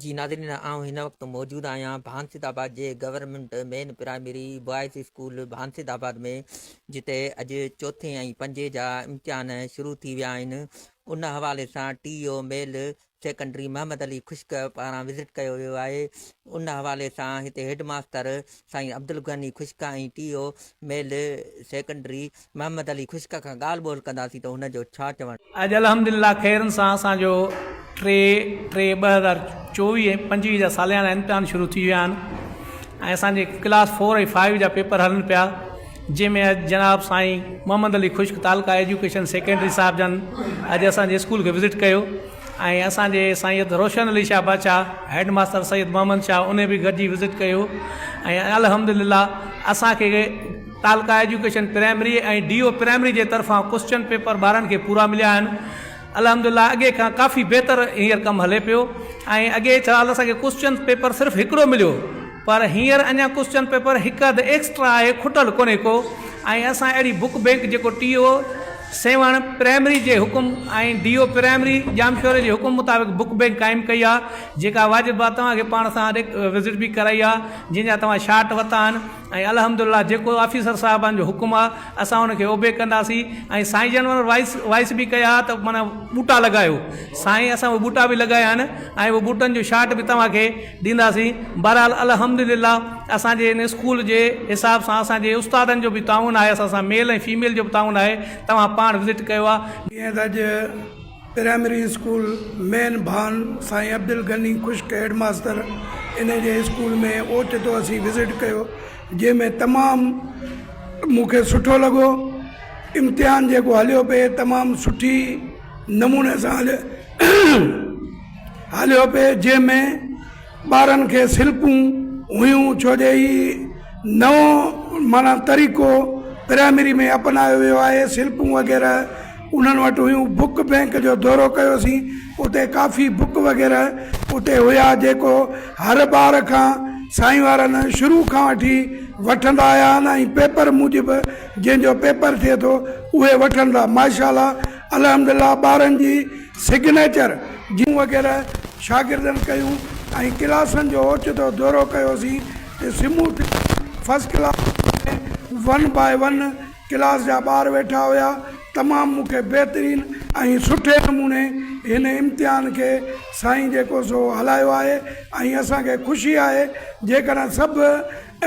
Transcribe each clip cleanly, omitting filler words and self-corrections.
جي ناظرين آئون هن وقت موجود آهيان ڀانسد آباد جي government main primary boys school Bhansid Abad ۾ جتي اڄ چوٿين ۽ پنجين جا امتحان شروع ٿي ويا آهن ان حوالي سان T O male secondary Muhammad Ali Khushk پاران وزٽ ڪيو ويو آهي ان حوالي سان هتي هيڊ ماستر سائين Abdulghani Khushk ۽ T O male secondary Muhammad Ali Khushk کان ڳالهه ٻولهه ڪنداسين ته هن جو ڇا چوڻ. اڄ الحمدلله خيرن سان اسان جو ٽي ٽي 2024 ۽ 25 جا ساليانا امتحان شروع ٿي ويا آهن ۽ اسان جي ڪلاس فور ۽ فائيو جا پيپر هلن پيا جنهن ۾ اڄ جناب سائين محمد علي خشڪ تعلقه ايجوڪيشن سيڪريٽري صاحب جن اڄ اسان جي اسڪول کي وزٽ ڪيو ۽ اسان جي سيد روشن علي شاهه بادشاهه هيڊ ماستر سيد محمد شاهه انهي به گڏجي وزٽ ڪيو ۽ الحمدلله اسان کي تعلقه education primary ۽ D O primary جي طرفان ڪوسچن پيپر ٻارن کي پورا مليا آهن الحمدلله اڳي کان ڪافي بهتر هينئر ڪم هلي پيو ۽ اڳي سال اسان کي ڪوسچن پيپر صرف هڪڙو مليو پر هينئر اڃا ڪوسچن پيپر هڪ اڌ ايڪسٽرا آهي کٽل ڪونهي ڪو ۽ اسان اهڙي بڪ بينڪ جيڪو ٽي او سيوهڻ پرائمري جي حڪم ۽ ڊي او پرائمري ڄامشوري جي حڪم مطابق بڪ بينڪ قائم ڪئي آهي جيڪا واجب آهي توهان کي پاڻ سان وزٽ به ڪرائي آهي جنهن جا توهان شارٽ ورتا آهن ۽ الحمدلله جيڪو آفيسر صاحبان جو حڪم آهي اسان ان کي اوبي ڪنداسين ۽ سائين جن وائس وائس به ڪيا ته معنيٰ ٻوٽا لڳايو سائين اسان اهي ٻوٽا به لڳايا آهن ۽ اهي ٻوٽن جو شارٽ به توهان کي ڏينداسين بهرحال الحمدلله اسان جي هن اسڪول جي حساب سان اسان جي استادن جو به تعاون آهي اسان سان ميل ۽ فيميل جو به تعاون آهي توهان پاڻ وزٽ ڪيو آهي. جيئن ته اڄ پرائمري اسڪول مين ڀان سائين عبدالغني خشڪ هيڊ ماستر ان جي اسڪول ۾ اوچتو اسين وزٽ ڪيو جنهن ۾ تمام مون کي سٺو لڳو امتحان جيڪو هليو پئي تمام سٺي نموني سان هليو هليو پئي جنهن ۾ ٻارن کي سلپون هيون ڇو جو هي نئون معنيٰ طريقو پرائمري ۾ اپنايو ويو آهي سلپون وغيره انهن وٽ هيون بڪ بينڪ جو دورو ڪيوسين اتي ڪافي بڪ وغيره اتي هيا جيڪو هر ٻار کان سائين وارن شروع کان وٺي وٺندا آيا آهن ۽ پيپر موجب جنهن جو پيپر ٿئي ٿو اهي وٺن ٿا ماشاءالله الحمدلله ٻارن جي سگنيچر جون وغيره شاگردن ڪيون ۽ ڪلاسن جو اوچتو دورو ڪيوسين ته smooth first class ۾ one by one class جا ٻار ويٺا هيا تمام مون کي بهترين ۽ سٺي نموني هن امتحان کي سائين جيڪو سو هلايو آهي ۽ اسان کي خوشي آهي جيڪڏهن سڀ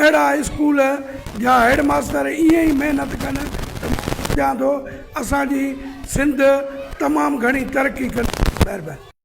اهڙا اسڪول جا هيڊ ماستر ائين ئي محنت ڪن ته مان سمجهان ٿو اسان جي سنڌ تمام گهڻي ترقي ڪندي. مهرباني.